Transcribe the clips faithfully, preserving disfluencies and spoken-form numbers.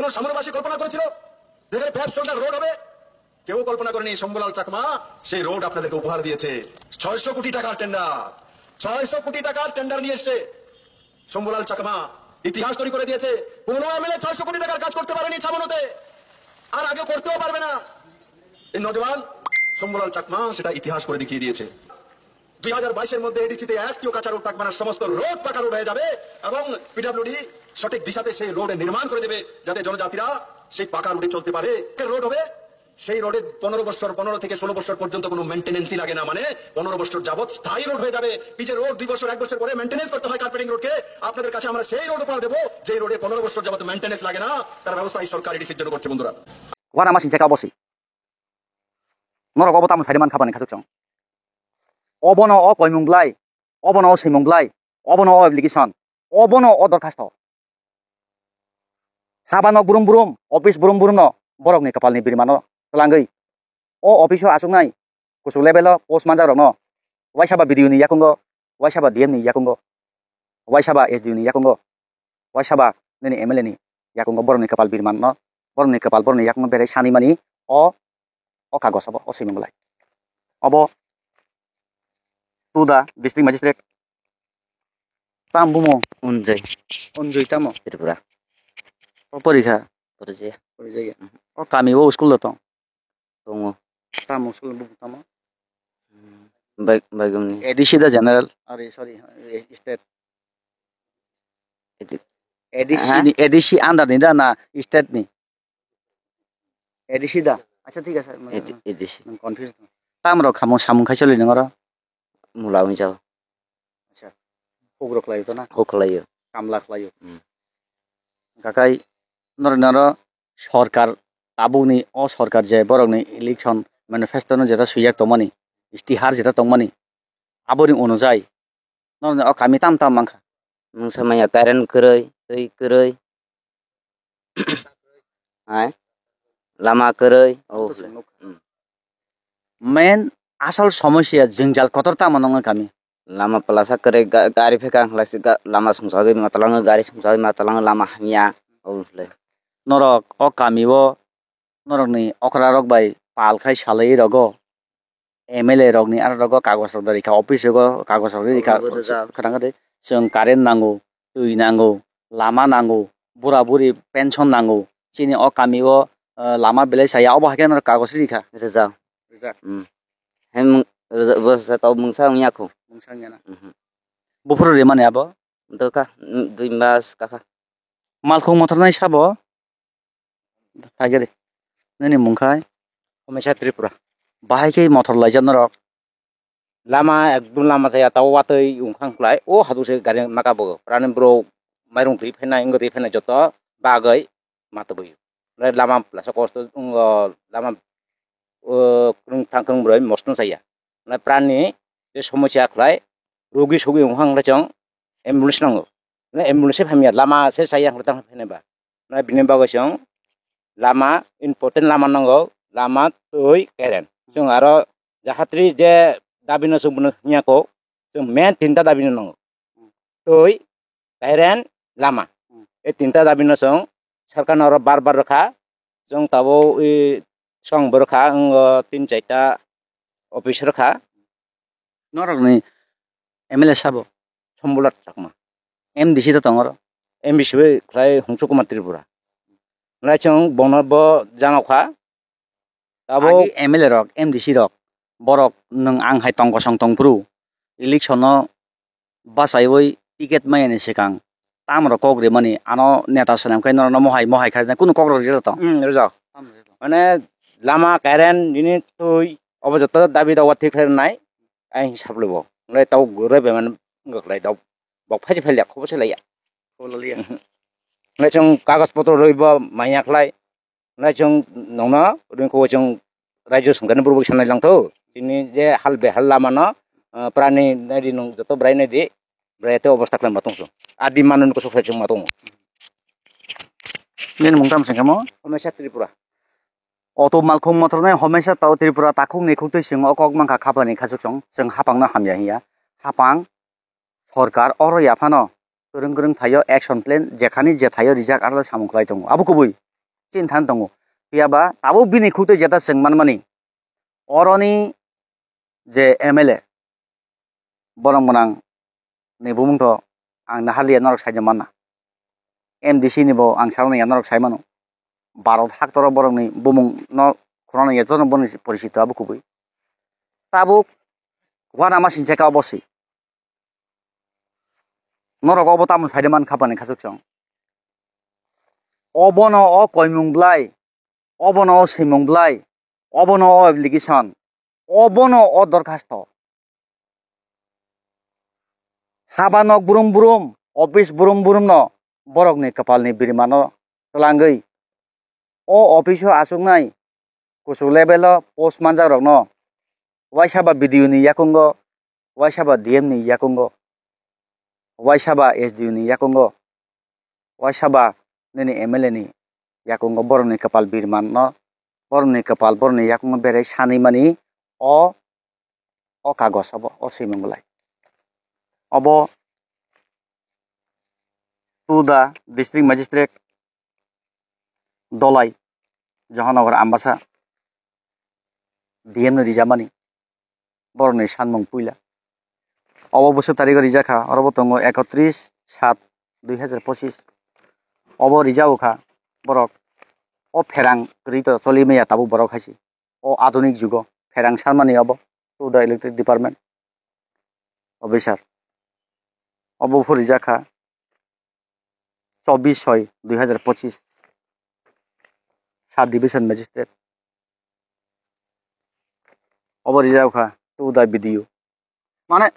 কোন সামরবাসী কল্পনা করেছিল যেখানে ভ্যাব শোল্ডার রোড হবে? কেউ কল্পনা করেনি শম্ভুলাল চাকমা সেই রোড আপনাদেরকে উপহার দিয়েছে। ছয়শো কোটি টাকার টেন্ডার, ছয়শো কোটি টাকার টেন্ডার নিয়ে এসছে শম্ভুলাল চাকমা। ইতিহাস তৈরি করে দিয়েছে। কোনো এমএলএ ছয়শো কোটি টাকার কাজ করতে পারেনি ছামনুতে, আর আগে করতেও পারবে না। এই নজওয়ান শম্ভুলাল চাকমা সেটা ইতিহাস করে দেখিয়ে দিয়েছে। দুই হাজার বাইশের মধ্যে এডিসিতে একটিও কাঁচা রোড থাকবে না, সমস্ত রোড পাকা রোড হয়ে যাবে এবং পিডাব্লিউডি সঠিক দিশাতে সেই রোড নির্মাণ করে দেবে, যাতে জনজাতিরা সেই পাকা রোডে চলতে পারে। রোড হবে, সেই রোডে পনেরো বছর, পনেরো থেকে ষোলো বছর পর্যন্ত কোনো মেইনটেনেন্সই লাগে না, মানে পনেরো বছর যাবত স্থায়ী রোড হয়ে যাবে। পিচের রোড দুই বছর, এক বছর পরে মেইনটেনেন্স করতে হয় কার্পেটিং রোডকে, আপনাদের কাছে আমরা সেই রোড উপহার দেবো, যেই রোডে পনেরো বছর যাবত মেইনটেনেন্স লাগে না, তার ব্যবস্থা এই সরকার এডিসির জন্য করছে, বন্ধুরা। Wana masing cheka bosi. Norok obo tamo sari man khapani khachuk chong. Obono o koimung blai, obono o swimung blai, obono o application, obono o dorkhasto. Haba nok brum brum, office brum brum no, borok ni kapal ni birma no twlangwi. O office o aswk nai, kuchuk level o post manjak rok no, waisa ba B D O ni yakungo, waisa ba D M ni yakungo, waisa ba S D O ni yakungo, waisa ba nini M L A ni yakungo borok ni kapal birma no, borok ni kapal borok ni yakungo berai sani mani o, o kagos obo, o swimung blai. Obo to the district magistrate. Tam bumo? Unjoi. Unjoi tamo? Tripura. O porikha? Porikha. Porikha. O kami o school do tong? Tongo. Tamo school bumo tamo? Bai-, baigumni. A D C da general? Are, sorry, eh, state. Edi-, A D C ha? Ni, A D C under ni da na state ni? A D C da? Acha, thik ase. A D C. Nwng confuse. Tam rok khamung samung khai choli nang oro? Mula wng jao. Acha. Huk rok khlai to na? Huk khlai o. Kamla khlai o. Hmm. Kakai nor noro sorkar tabuk ni o sorkar je borok ni election manifesto no jeta suijak tongmani, istihar jeta tongmani, aboni onujai norokni o kami tam tam mankha. Mungsa manya current kwrwi, twi kwrwi. Hai? Lama kwrwi. Oh. Hmm. Main asol somosya jwngjal kotor tamo nongni kami. Lama plasa kwrwi ga-, gari phekha ang khlai si ga-, lama sungsagwi ma talango, gari sungsagwi ma talango, lama hamya. Oh, le. Norok o kami o norokni okra rok bai pal khai salai rogo. M L A rokni aro rogo kagoj rok da rikha, office rogo kagoj rok rikha. Obo rwjak. Khwtang de, chwng current nango, twi nango, lama nango, bura buri pension nango. Chini o kami o, eh, lama belai chaya, obo hai khe norok kagoj rikha. Rwjak. Rwjak. Hmm. Hai mung-, rwjak, bo sa tau mungsa wngya kho. Mungsa wngya na? Mhm. Buphuru rimani abo? Dokha, mm, dui mas kakha. Malkhung mothor nai sabo? Phai gari. Nini mung khai? Homesa Tripura. Bahai khe mothor laijak norok? Lama ekdom lama saya tao watwi wngkhang khlai. O hadu se gari maka bo. Prani bro mairung twi phainai, wngwi twi phainai joto bagwi matwi. Lama plasa kosto wng, lama, o, kwrwng thang kwrwng bwrwi mosto saya. Prani je somosya khlai, rogi sogi wngkhang khlai chwng ambulance nango. Ambulance se phaimya, lama se saya khlai tang phainai ba. Bini bagwi chwng lama, important lama nango, lama, twi, current. Chwng aro jahatri je dabi no chwng bono hwnyakhwk, chwng main tinta dabi no nango. Twi, current, lama. Hmm. E tinta dabi no chwng sarkar no oro bar bar rwkha. Chwng tabuk i swkang bo rwkha, wng o tin chaita office rwkha. Norokni M L A sabo? Sombula Chakma. M D C to tong oro? M D C bai khlai Hongsu Kumar Tripura. Khlai chwng bono bo janokha. Abo agi M L A rok, M D C rok, borok nwng ang hai tong kosong tong phuru, election no bachaiwi ticket maya ni swkang tam rok kok rimani, ano neta swnam khai norok no mohai mohai khai kunu kok rok rijak tong. Hmm, rijak. Mane lama, current, nini twi, obo joto dabi dawa thik khlai nai, ai hisab lebo. Nai tau gure be man wngkha khlai dau. Bok phai phai liya, khobo se laiya. Khobo laiya. Nai chwng kagoj potro rwi bo maya khlai. Nai chwng nongno ringkho chwng raijo songkani borok sanai langtho. Tini je hal behal lama no, ah, prani nai di nong joto bwrai nai di. Bwrai te obostha khlai ma tongso. Adi manu ni kosok sai chwng ma tongo. Nini mung tam sengkamo? Homesa Tripura. Auto malkhung motor nai homesa tao Tripura takhuk ni khuk twi chwng o kok mankha khapani khachuk chwng. Chwng hapang no hamya hiya. Hapang Sorkar oro yaphano kwrwng kwrwng thaio, action plan jekhani je thaio rijak, aro samung khlai tongo. Abo kubui. chini thani tongo. Phiya ba tabuk bini khuk twi jeta chwng manmani, oroni je M L A, borok mwnang ni bumung to ang naharliya norok saida manna. M D C ni bo ang salnaya norok sai mano. Bharat haktor o borok ni bumung no khorang ya jotono boni porichito abo kubui. Tabuk uanama sincha ka obo si. Norok obo tamo saida man khapani khasuk chwng. Obono o koimung bwlai, obono o swimung bwlai, obono o application, obono o dorkhasto. Haba nok brum brum, office brum brum no borokni kwpalni birimano twlangwi o office o achuknai kuchuk level o post manjak rokno waisa ba B D O ni yakungo, waisa ba D M ni yakungo, waisa ba S D O ni yakungo, waisa ba nini M L A ni yakungo borokni kwpal birman no, borokni kwpal borokni yakungo berai sanwi mani o, o kagos obo, o swimung bwlai. Obo to the district magistrate Dolai, Johanagar Ambasa, D M no rijamani, borokni sanmung puila. Obo bwswk tarigo rijak kha, oro bo tongo ekotris sat dui hazar pochis. Obo rijao kha borok o pherang kwrwi to choli maya tabuk borok hai se. O adhunik jugo pherang sanmani obo to the electric department officer. Obo phuru rijak kha chobbish soi dui hazar pochis, sub division magistrate. Obo rijak kha to the B D O. Mane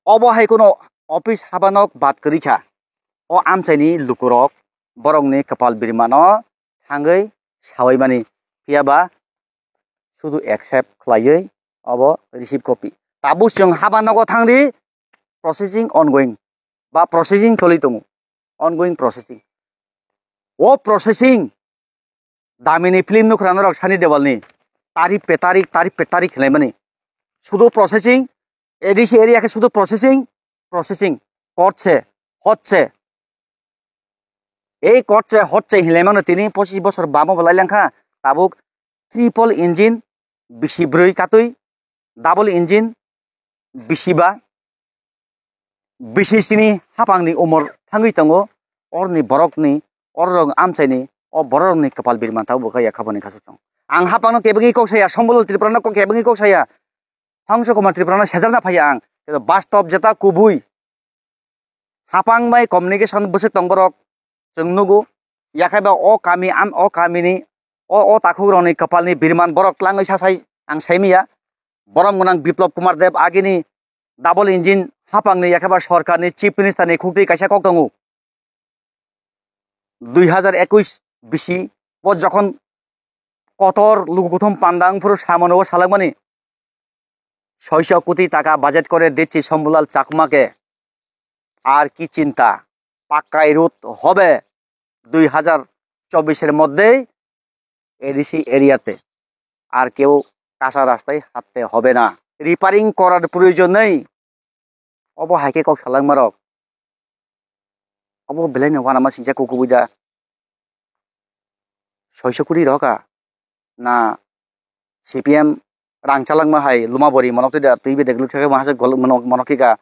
obo hai kheno office habanok bad kwrwi kha. O amchaini lukurok borokni kwpal birmano thangwi sawi mani, phiya ba sudu accept khlaiwi obo receive copy. Tabuk chwng haba nogo thangdi, processing ongoing ba processing choli tongo, ongoing processing. O processing damini film nukra norok Sunny Deol ni tarif pe tarik, tarif pe tarik hinlaimani. Sudu processing, A D C area khe sudu processing, processing, করছে, হচ্ছে. Ei করছে, হচ্ছে hinlaimano tini pochis bosor bamo bo lailangkha, tabuk triple engine bisi brwi katwi, double engine bisi ba, bisi sini hapangni umor thangwi tongo, orni borokni, orrok amchaini, o borokni kwpal birman tabuk bo kaya khaboni khasuk tongo. Ang hapangno kebengwi kok saya, Sambulal Tripurano kok kebengwi kok saya, Thangso Kumar Tripurano sejakna phaiya ang, kebo bastob jeta kubui. Hapang bai communication bwswk tong borok chwng nugo, yakhai ba o kami am o kamini o, o takhuk rokni kwpalni birman borok tlangwi sasai ang saimiya. Borom gwnang Biplab Kumar Deb agini double engine hapangni yakhai ba sorkarni chief minister ni khukti kaisa kok tongo. Dui hazar ekush bisi bo jokhon kotor luku kuthum panda wngphuru samano o salakmani, ছয়শো কোটি টাকা বাজেট করে দিচ্ছি শম্ভুলাল চাকমাকে, আর কি চিন্তা, পাক্কাই রোড হবে দুই হাজার চব্বিশের মধ্যেই এডিসি এরিয়াতে, আর কেউ কাঁচা রাস্তায় হাঁটতে হবে না, রিপেয়ারিং করার প্রয়োজন নেই. Obo hai khe kok salangmarok. Obo belai no uanama singcha kukubui da. Soiso kuri roka. Na C P M rang chalangma hai luma bori monok twi da twi bedek lwk sakhe mahasok golok monok, monok kika.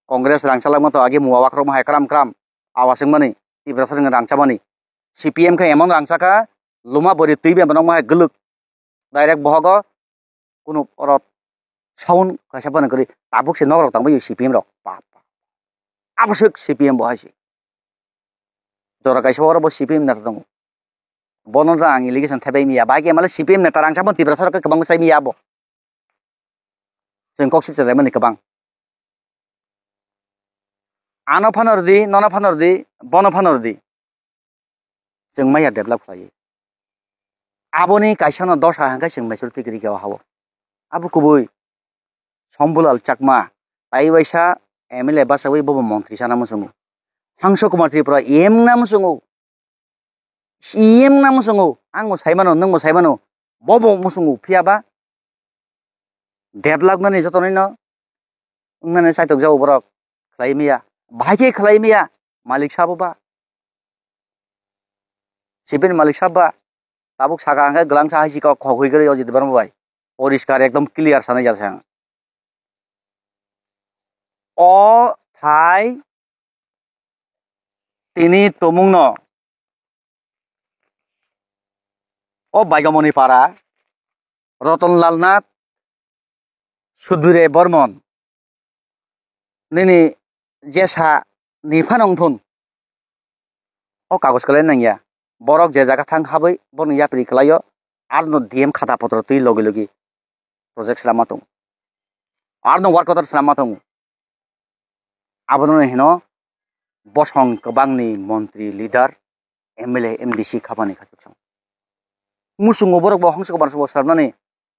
Congress rang chalangma to age muwa wakrok ma hai kram kram. Awa sengmani. Tiprasa rang chamani. C P M khe emon rang chakha luma bori twi be monok ma hai gwlwk. Direct bohogo kunu oro sound kaisa phano kwrwi, tabuk se nok rok tangbai C P M rok. Bap, bap. Aboswk C P M bo hai se. Jora kaisa oro bo C P M neta tongo. Bono da ang allegation thebai miya. Bai khe male C P M neta rang sabon Tiprasa rok kwbang sai miya bo. Chwng kok si chalaimani kwbang. Ano phano rwdi, nono phano rwdi, bono phano rwdi. Chwng maya develop khlaiwi. Aboni kaisa no dosa hwnkhe chwng majority kwrwi kha o ha-o. Abo kubui Shambhulal Chakma, tai waisa M L A bachawi bobo montri chana muchungo. Hangso Kumar Tripura E M wngna muchungo. E M wngna muchungo. Ang bo sai mano, nwng bo sai mano. Bobo muchungo phiya ba development ni joto nino wngnani chaitok jago borok khlai maya. Bahai khe khlai maya malik sabo ba. Sibini malik sabo ba. Tabuk saka hwnkhe gwlangsa hai si kok khogwi kwrwi o Jyoti Barma bai. Poriskar ekdom clear sanai jat se ang. O thai tini tumungno o Baigamoni para Rotonlal Nath, Sudbire Bormon nini jesa ni phano wngthun. O kagoj kwlai nangya. Borok je jaga thang habwi bono yapri kwlaio, arno D M khata potro twi logi logi project swnamma tongo. Arno work order swnamma tongo. Abono hino bosong kwbangni montri, leader, M L A, M D C khapani khachuk song. Musungo borok bo hongse kobar sabo swnamnani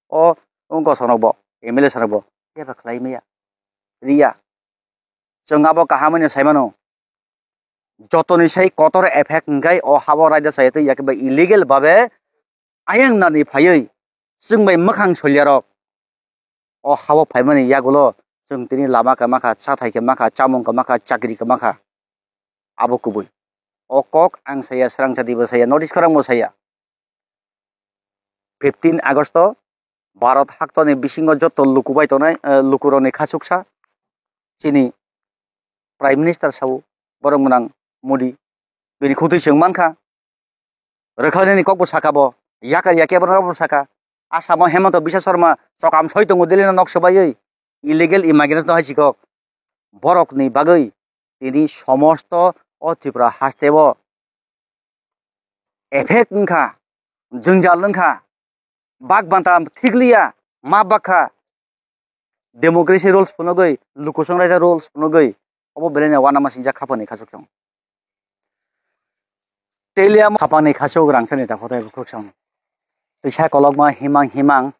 o, o gosonok bo, M L A sonok bo, kebo khlai maya. Riya. Chwng abo kaham hwnwi sai mano. Jotoni sai kotor effect hwnkhe o habo raida chaya twi yakhe bai illegal babe ayang nani phaiwi chwng bai mwkhang solyarok o habo phaimani yagulo chwng tini lama khe makha, chathai khe makha, chamung khe makha, chakri khe makha. Abo kubui. O kok ang saya, srangsa dibo saya, notice khorang bo saya. Fifteen August o Bharat haktoni bisingo joto luku bai tongnai, eh, lukurokni khachuksa chini Prime Minister sao, borok gwnang Modi, bini khutui chwng mankha. Rwkhlainani kokbo saka bo, yakar ya kebo rokbo saka. Asamo Hemanta Biswa Sarma chokam soi tongo Delhi no nok swbaiwi, illegal immigrants no hai sikok. Borokni bagwi tini somosto o Tripura haste o effect wngkha, jwngjal wngkha, bak banta thikliya, ma bakha, democracy rules phunugwi, lukusong raida rules phunugwi, obo belai no uanama singjak khapangni khachuk song. Teliya khapangni khachuk rangchakni ta photo ebo khuk song. Twisa kolokma himang himang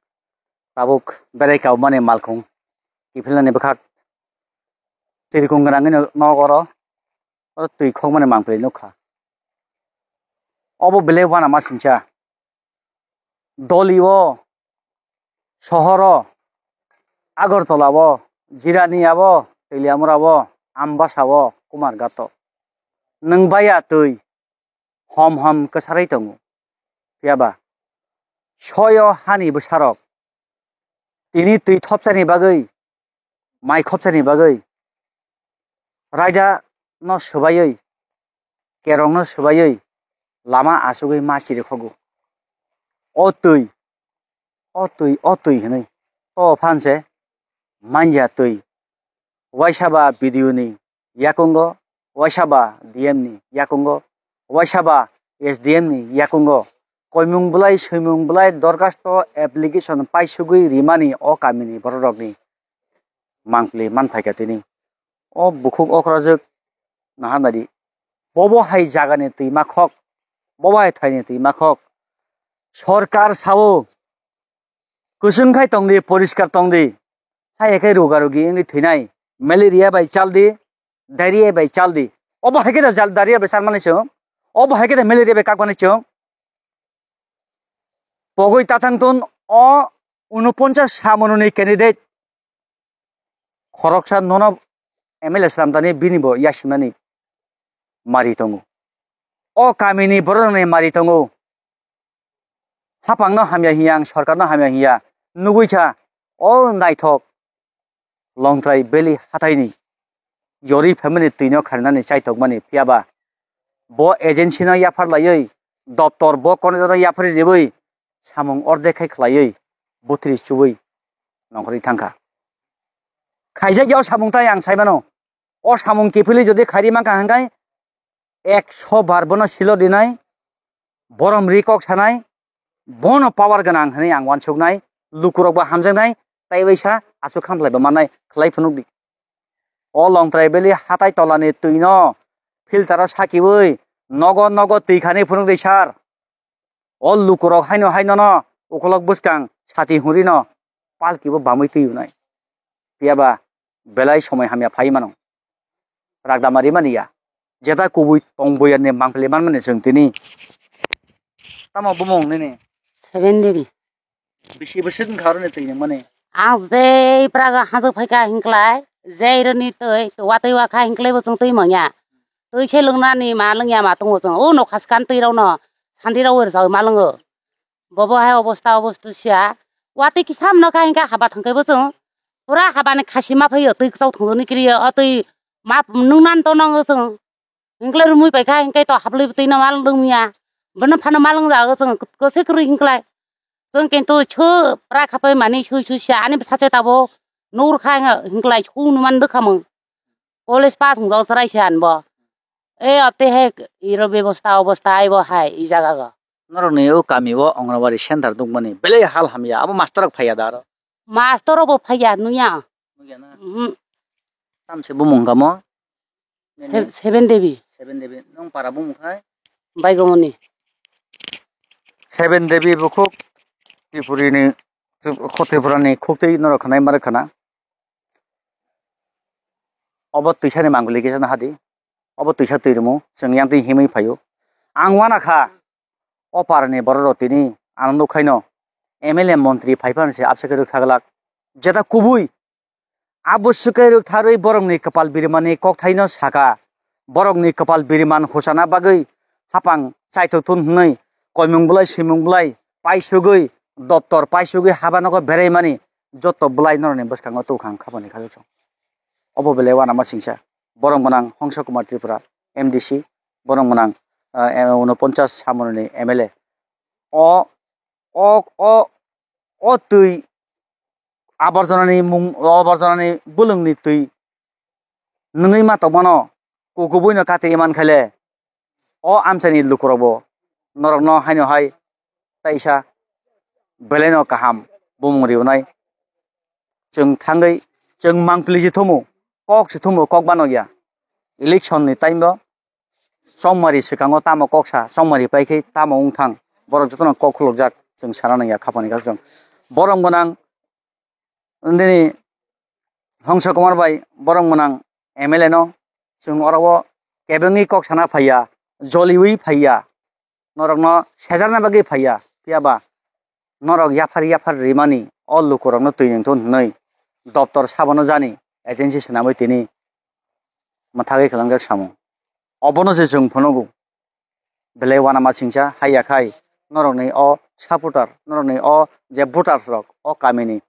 tabuk berai kaumani malkhung kiphilnani bwkhak tirikung gwnangwi nok oro, oro twi khokmani mangpili nukha. Obo belai uanama singcha. Doli o, sohor o, Agartala o, Jirania o, Teliamura o, Ambasa o, Kumarghat o. Nwng baya twi hom hom kwsarwi tongo. Phiyaba soyo hani bwsarok tini twi thopsani bagwi, mai khopsani bagwi raida no swbaiwi, kerong no swbaiwi lama asugwi ma chirikhogo. O twi, o twi, o twi hwnwi to phan se manya twi. Waisa ba B D O ni yakungo, waisa ba D M ni yakungo, waisa ba S D M ni yakungo, koimung bwlai, swimung bwlai, dorkhasto, application paisugwi rimani o kamini bororokni mangpili manphaikha tini. O bukhuk okrajwk naharnadi. Bobo hai jagani twi makhok, bobo hai thaini twi makhok. Sorkar sao, kwchwng khai tongdi, poriskar tongdi. Hai khe ruga rugi wngwi thwinai. Malaria bai chaldi, diarrhea bai chaldi. Obo hai khe da jal-, diarrhea bai chalmani chwng. Obo hai khe da malaria bai kakmani chwng. Pogwi tathang tun o unoponchas samononi candidate. Khoroksa nono M L A slamtani bini bo yasimani mari tongo. O kamini bororokni mari tongo. Hapangno hamya hiya, ang sorkarno hamya hiya. Nugwi kha, o naithok Longtrai Valley hataini yori family twino kharinani chaitokmani phiyaba bo agency no yaphar laiwi, doptor bo kondedor no yaphar riwi samung ordek khai khlaiwi bwthri chuwi nongkhorwi thangkha. Khaijak ya o samung tai ang saimano. O samung kiphilwi jodi khairi mankha hwnkhe ekso bar bono silo dinai, borom ri kok sanai, bono power gwnang hwnwi ang uansuknai, lukurokbo hamjaknai, tai waisa aswk hamlaibo mannai khlai phunukdi. O Longtrai Valley hatai tolani twino filter o sakiui nogo nogo twi khani phunukdi sir. O lukurok haino hai nono ukolok bwskang sati hwnrino palkibo bamwi twi wnai. Phiyaba belai somoi hamya phai mano. Ragdama rimani ya. Jeta kubui tong boyarni mangpili manmani chwng tini. Tamo bumung nini? Seven Devi. Bisi bwswk wngkha aroni twi nangmani? Ang jei praga hajwk phaikha hinklai, jei roni twi, watwi wakha hinklai bo chwng twi manya. Twi se lwngnani ma lwngya ma tongo chwng. O nokha swkang twi rokno santi rok wi rwchagwi ma lwngo. Bobo hai obosta obosta sia. Watwi kisa mano kha hingkha haba thangkhe bo chwng. Pura habani khasi ma phaio twi kwchao thwngjaknai kiriyo. O twi ma nungnan to nango chwng. Hingkhlai rumui paikha hingkhe to hablwi twi no ma lwngya. Bono phano ma lwngjago chwng kwswi kwrwi hingkhlai. Chwng kintu sw pra khapai mani sui sui sia ani bwsa se tabuk nukhrwkha hingklai sung numan dwkhamung. College pass wngjak chwrai se anbo. E apte he iro bebosta obosta aibo hai i jaga go. Norokni o kami o Anganwadi center dukmani belai hal hamya, abo master rok phaiya da aro? Master rok bo phaiya nuya. Nukya na? Mhm. Tamse bumung kamo? Nini? Se-, Seven Devi. Seven Devi. Nong para bumung khai? Baigomoni. Seven Devi bukhuk Tripuri ni, Tripura ni khuktwi norok khanai mare khana. Obo twisa ni mangpili kisa no hadi. Obo twisa twi rwmu, chwng yang twi himwi phaio. Ang wana kha, o par ni borok rok tini ano nukhaino M L A montri phaiphano se abswk khe rwkha glak. Jeta kubui abo swkhe rwktharwi borokni kwpal birimani kokthaino saka. Borokni kwpal biriman huchana bagwi hapang chaithokthun hwnwi koimung bwlai swimung bwlai paisugwi doptor paisugwi habanogo beraimani joto bwlai norokni bwskango tubukha ang khapani khajak song. Obo belai uanama singsa. Borok gwnang Hongsa Kumar Tripura, M D C, borok gwnang, ah, eh, unoponchas samoroni M L A. O, o, o, o twi aborjonani mung, aborjonani bwlwngni twi nwngwi ma tongmano, kukubuino kati iman khaile, o amchaini lukurokbo norokno haino hai taisa belaino kaham bumung riwnai. Chwng thangwi chwng mangpili se thumu, kok se thumu, kok bano ya. Election ni time bo chongmari swkango tamo kok sa, chongmari pai khe tamo wng thang, borok jotono kok khulukjak, chwng sana nangya khapani kha chwng. Borok gwnang nini Hongsa Kumar bai borok gwnang M L A no chwng oro o kebengwi kok sana phaiya, joliwi phaiya, norokno sejarna bagwi phaiya, phiya ba norok yaphar yaphar rimani o lukurokno twi nungthun hwnwi doptor sabono jani agency swnamwi tini mwthagwi kwlangjak samung. Obono se chwng phunukgo. Belai uanama singsa haiya khai norokni o supporter, norokni o je voters rok o kamini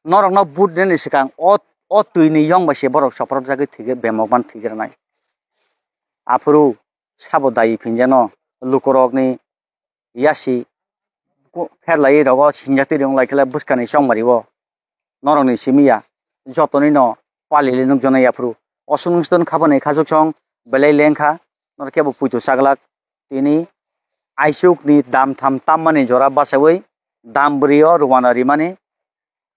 norokno vote rwnani swkang o, o twini yong bai se borok chopropjagwi thwigwi bemok ban thwigwi rwnai. Aphuru sabo dayi phinjano lukurokni yasi ku-, pherlaiwi rogo sinjatwi rwnglai khe bwskani chongmari o norokni simi ya jotonino palili nukjaknai aphuru. Oswk nung siton khapani khachuk song belai lengkha norok kebo puitu chaglak tini aisukni dam tham tammani jora bachaui dam bwrwi o rwano rimani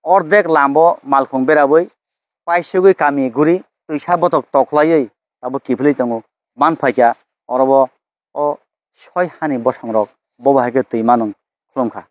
ordek lambo malkhung berabwi paisugwi kami guri twisa botok toklaiwi tabuk kiphilwi tongo. Man phaikha orobo o soi hani bosongrok bobo hai khe twi manung khulumkha.